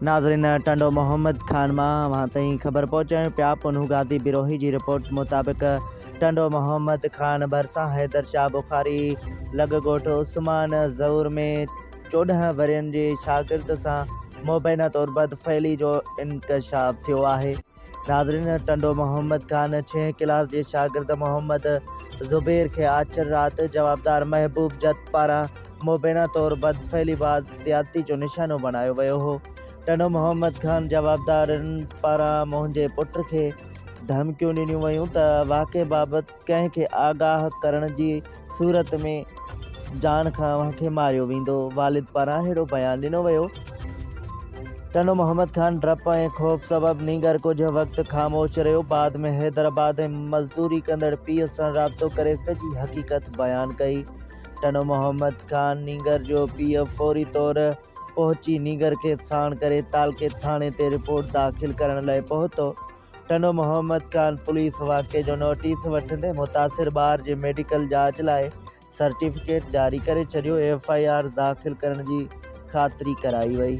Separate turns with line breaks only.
ناظرين ٽنڊو محمد خان مان اوهان تائين خبر پهچايون پيا پنهون بروهي جي رپورٽ مطابق ٽنڊو محمد خان ڀرسان حيدر شاهه بخاري لڳ ڳوٺ عثمان زئور ۾ 14 ورهين جي شاگرد سان مبينا طور بدفعلي جو انڪشاف ٿيو آهي. ناظرين ٽنڊو محمد خان ڇهين ڪلاس جي شاگرد محمد زبير کي آچر رات جوابدار محبوب جت پاران مبينا طور بدفعلي بعد زيادتي جو نشانو بڻايو ويو هو. ٽنڊو محمد خان جوابدارن پاران منهنجي پٽ کي ڌمڪيون ڏنيون ويون ته واقعي بابت ڪنهن کي آگاهه ڪرڻ جي صورت ۾ جان کان اوهان کي ماريو ويندو، والد پاران اهڙو بيان ڏنو ويو. ٽنڊو محمد خان ڊپ ۽ خوف سبب نينگر ڪجهه وقت خاموش رهيو، بعد ۾ حيدرآباد ۾ مزدوري ڪندڙ پيء سان رابطو ڪري سڄي حقيقت بيان ڪئي. ٽنڊو محمد خان نينگر جو پيء فوري طور پهچي نينگر کي ساڻ ڪري تعلقي ٿاڻي تي رپورٽ داخل ڪرڻ لاء پهتو. ٽنڊو محمد خان پوليس واقعي جو نوٽيس وٺندي متاثر ٻار جي ميڊيڪل جاچ لاء سرٽيفڪيٽ جاري ڪري ڇڏيو، ايف I R داخل ڪرڻ جي خاطري ڪرائي وئي.